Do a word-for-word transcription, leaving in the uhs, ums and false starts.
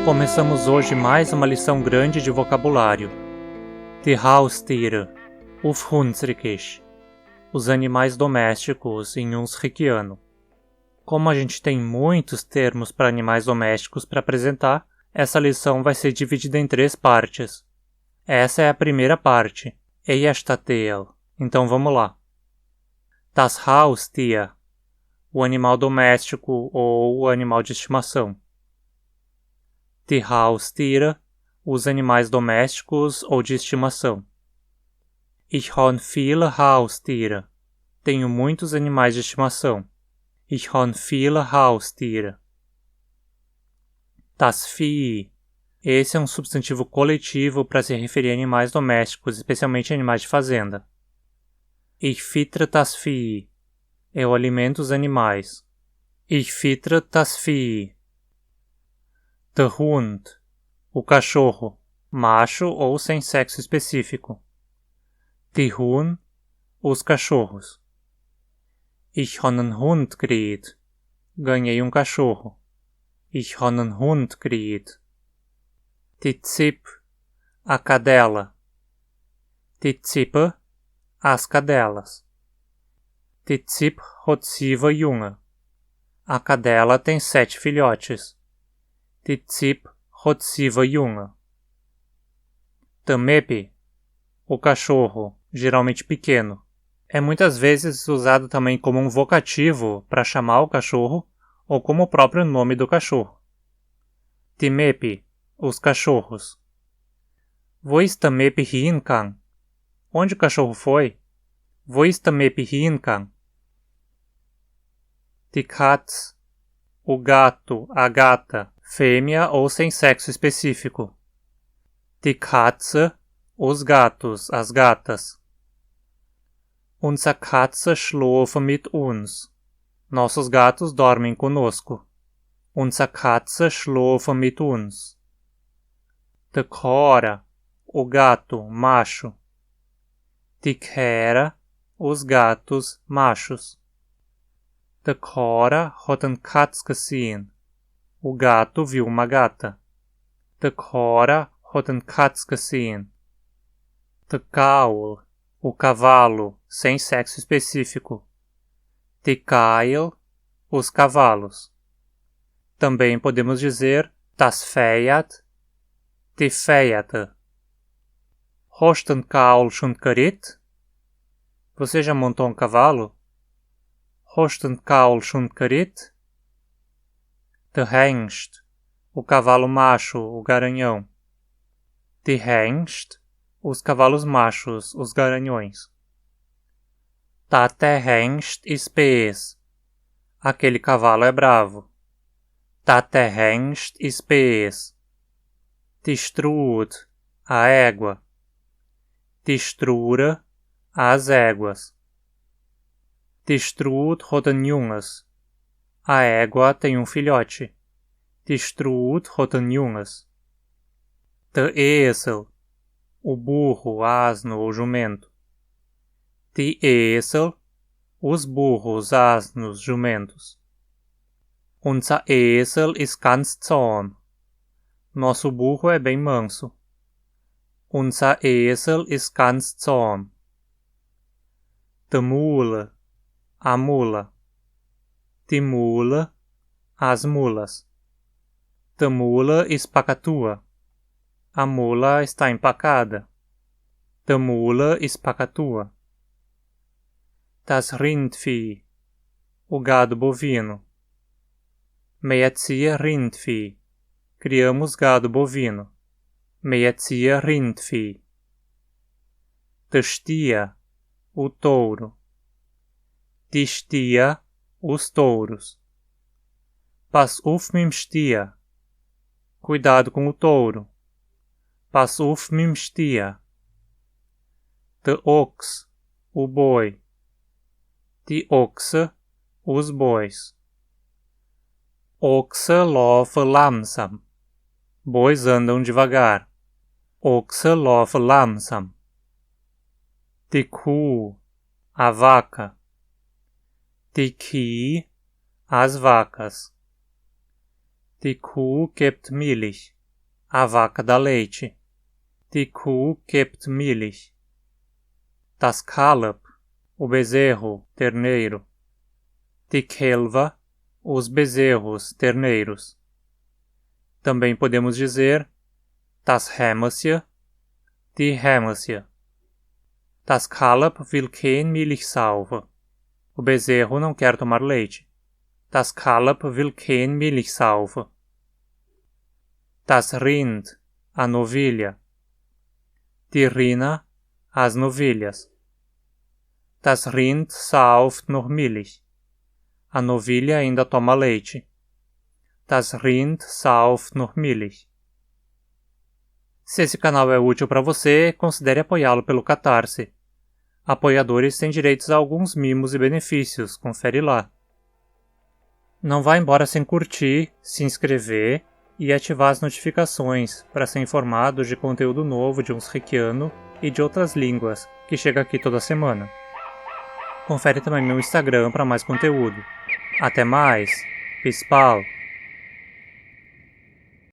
Começamos hoje mais uma lição grande de vocabulário. Die Haustiere, uf Hunntrikisch. Os animais domésticos, em Hunntrikiano. Como a gente tem muitos termos para animais domésticos para apresentar, essa lição vai ser dividida em três partes. Essa é a primeira parte, Eierstatteel. Então vamos lá. Das Haustier, o animal doméstico ou o animal de estimação. Die Haustiere, os animais domésticos ou de estimação. Ich han viele Haustiere. Tenho muitos animais de estimação. Ich han viele Haustiere. Das Vieh. Esse é um substantivo coletivo para se referir a animais domésticos, especialmente animais de fazenda. Ich fiddere das Vieh. Eu alimento os animais. Ich fiddere das Vieh. Der Hund. O cachorro, macho ou sem sexo específico. Die Hunn, os cachorros. Ich han en Hund kriet. Ganhei um cachorro. Ich han en Hund kriet. Die Zipp, a cadela. Die Zippe, as cadelas. Die Zipp hot siwe Junge. A cadela tem sete filhotes. Die Zipp hot siwe Junge. De Meppi, o cachorro, geralmente pequeno. É muitas vezes usado também como um vocativo para chamar o cachorro ou como o próprio nome do cachorro. Die Meppi, os cachorros. Wo is de Meppi hiengange? Onde o cachorro foi? Wo is de Meppi hiengange? Die Katz, o gato, a gata, fêmea ou sem sexo específico. Die Katze, os gatos, as gatas. Unsere Katzen schlafen mit uns. Nossos gatos dormem conosco. Unsere Katzen schlafen mit uns. De Kara, o gato, macho. Die Kara, os gatos, machos. De Kara hot en Katz gesien. O gato viu uma gata. De Kara hot en Katz gesien. De Kaul, o cavalo, sem sexo específico. Die Kail, os cavalos. Também podemos dizer das Pferd, die Pferde. Hotst en Kaul schon geritt? Você já montou um cavalo? Hotst en Kaul schon geritt? De Hengst, o cavalo macho, o garanhão. Die Hengst, os cavalos machos, os garanhões. Dat Hengst is bees. Aquele cavalo é bravo. Dat Hengst is bees. Die Strud, a égua. Die Strud, as éguas. Die Strud hot en Junges. A égua tem um filhote. Die Strud hot en Junges. De Esel, o burro, asno ou jumento. Die Esel, os burros, asnos, jumentos. Unser Esel is ganz zahm. Nosso burro é bem manso. Unser Esel is ganz zahm. De Mul, a mula. Die Mul, as mulas. De Mul is pakatua. A mula está empacada. De Mul is pakatua. Das Rindvieh, o gado bovino. Mir ziehen Rindvieh. Criamos gado bovino. Mir ziehen Rindvieh. De Stier, o touro. Die Stier, os touros. Pass uf mim Stier. Cuidado com o touro. Pass uf mim Stier. De Oks, o boi. Die Okse, os bois. Okse laafe langsam. Bois andam devagar. Okse laafe langsam. Die Kuh, a vaca. Die Kieh, as vacas. Die Kuh gebt Milch. a vaca dá leite. Ti kuh kebt milih. Tas kalb, o bezerro, terneiro. Ti kelva, os bezerros, terneiros. Também podemos dizer tas hemassja, ti hemassja. Tas kalb vil kein milih sauva. O bezerro não quer tomar leite. Tas kalb vil kein milih sauva. Tas rind, a novilha. Ti rina, as novilhas. Tas rind sauft noh milih. A novilha ainda toma leite. Tas rind sauft noh milih. Se esse canal é útil para você, considere apoiá-lo pelo Catarse. Apoiadores têm direitos a alguns mimos e benefícios, confere lá. Não vá embora sem curtir, se inscrever e ativar as notificações para ser informado de conteúdo novo de Uns Reikiano e de outras línguas que chega aqui toda semana. Confere também meu Instagram para mais conteúdo. Até mais! Pispal!